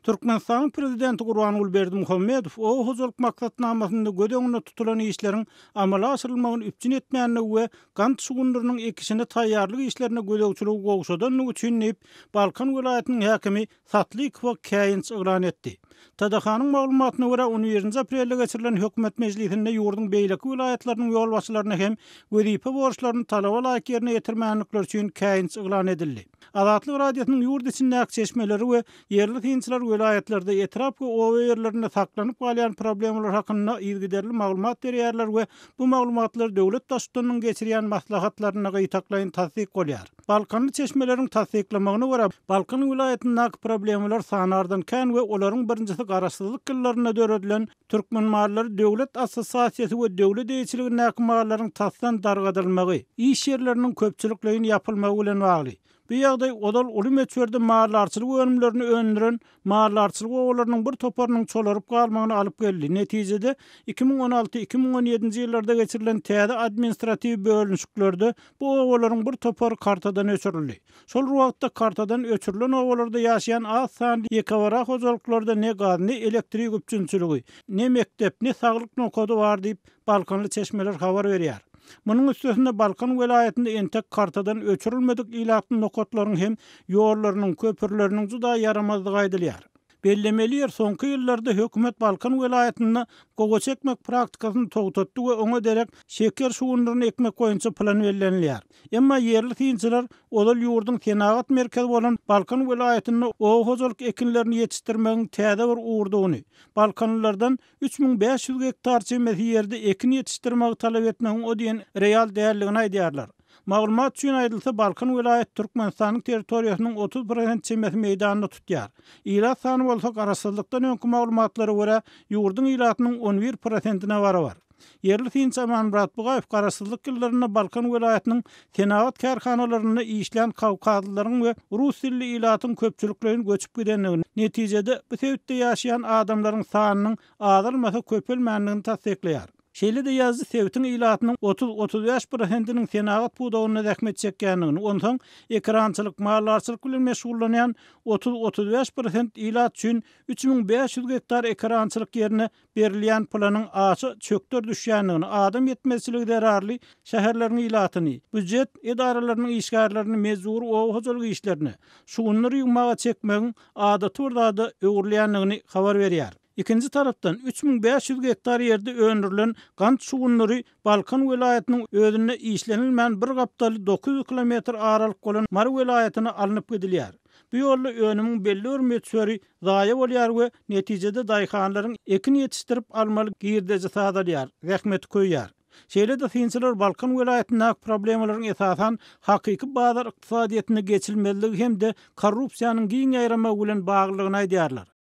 Türkmenistanyň Prezidenti Gurbanguly Berdimuhamedow oba hojalyk maksatnamasynda göz öňünde tutulan işleriň amala aşyrylmagyny üpjün etmändigi we gant şugundyrynyň ekişine taýýarlyk işlerine gözegçiligi gowşadandygy üçin diýip, Balkan welaýatynyň häkimi Satlykowa käýinç yglan etdi. TDH-nyň maglumatyna görä, on birinji aprelde geçirilen hökümet mejlisinde ýurduň beýleki welaýatlarynyň ýolbaşçylaryna hem wezipe borçlaryny talaba laýyk ýerine ýetirmänlikleri üçin käýinç yglan edildi. Azatlyk Radiosynyň ýurt içindäki çeşmeleri we ýerli synçylar welaýatlarda, etrap we oba ýerlerinde saklanyp galýan problemalar hakynda yzygiderli maglumat berýärler we bu maglumatlar döwlet Baştutanynyň geçirýän maslahatlarynda gytaklaýyn tassyk bolýar. Balkanly çeşmeleriň tassyklamagyna görä, Balkan welaýatyndaky problemalar sanardan kän we olaryň birinjisi garaşsyzlyk ýyllarynda döredilen Türkmenmallary döwlet assosiasiýasy we döwlet eýeçiligindäki mallaryň tasdan dargadylmagy, iş ýerleriniň köpçülikleýin ýapylmagy bilen bagly. Bu ýagdaý ozal uly möçberde maldarçylyk önümlerini öndüren maldarçylyk obalarynyň bir toparynyň çolaryp galmagyna alyp geldi. Netijede, 2016, 2017-nji ýyllarda geçirilen täze administratiw bölünişiklerde bu obalaryň bir topary kartadan öçürildi. Şol bir wagtda, kartadan öçürilen obalarda ýaşaýan az sanly ýekebara hojalyklarda ne gaz, ne elektrik üpjünçiligi, ne mekdep, ne saglyk nokady bar diýip, balkanly çeşmeler habar berýär. Munuň üstesine, Balkan welaýatynda entek kartadan öçürilmedik ilatly nokatlaryň hem ýollarynyň, köprüleriniň juda ýaramazdygy aýdylýar. Bellemeli ýer, soňky ýyllarda hökümet Balkan welaýatynda gowaça ekmek praktikasyny togtatdy we oňa derek şeker şugundyryny ekmek boýunça plan bellenilýär. Emma ýerli synçylar ozal ýurduň senagat merkezi bolan Balkan welaýatynda oba hojalyk ekinlerini ýetişdirmegiň täze bir ugurdygyny, balkanlylardan 3500 gektar çemesi ýerde ekin ýetişdirmegi talap etmegiň o diýen real däldigini aýdýarlar. Maglumat üçin aýdylsa, Balkan welaýaty Türkmenistanyň territoriýasynyň 30 prosent çemesi meýdanyny tutýar. Ilat sany bolsa, garaşsyzlykdan öňki maglumatlara görä, ýurduň ilatynyň 11 prosentine barabar. Ýerli synçy Amanmyrat Bugaýew garaşsyzlyk ýyllarynda Balkan welaýatynyň senagat kärhanalarynda işlän kawkazlylaryň we rus dilli ilatyň köpçülikleýin göçüp gidendigini, netijede, bu sebitde ýaşaýan adamlaryň sanynyň azalmasa köpelmändigini tassyklaýar. Şeýle-de ýazyjy sebitiň ilatynyň 30-35 prosentiniň senagat pudagynda zähmet çekýändigini, onsoň ekerançylyk, maldarçylyk bilen meşgullanýan 30-35 prosent ilat üçin 3500 gektar ekerançylyk ýerine berilýän planyň aşa çökder düşýändigini, adam ýetmezçiligi zerarly şäherleriň ilatyny, býujet edaralarynyň işgärlerini mejbury oba hojalyk işlerine, şugundyr ýygmaga çekmegiň adaty bir zada öwrülýändigini habar berýär. Ikinji tarapdan, 3500 gektar ýerde öndürilen gant şugundyry Balkan welaýatynyň özünde işlenilmän bir gapdaly 900 kilometr aralyk bolan Mary welaýatyna alnyp gidilýär. Bu ýolda önümiň belli bir möçberi zaýa bolýar we netijede daýhanlaryň ekin ýetişdirip almaly girdejisi azalýar, zähmeti köýýär. Şeýle-de synçylar Balkan welaýatyndaky problemalaryň esasan hakyky bazar ykdysadyýetine geçilmezligi hem-de korrupsiýanyň giň ýaýramagy bilen baglydygyny aýdýarlar.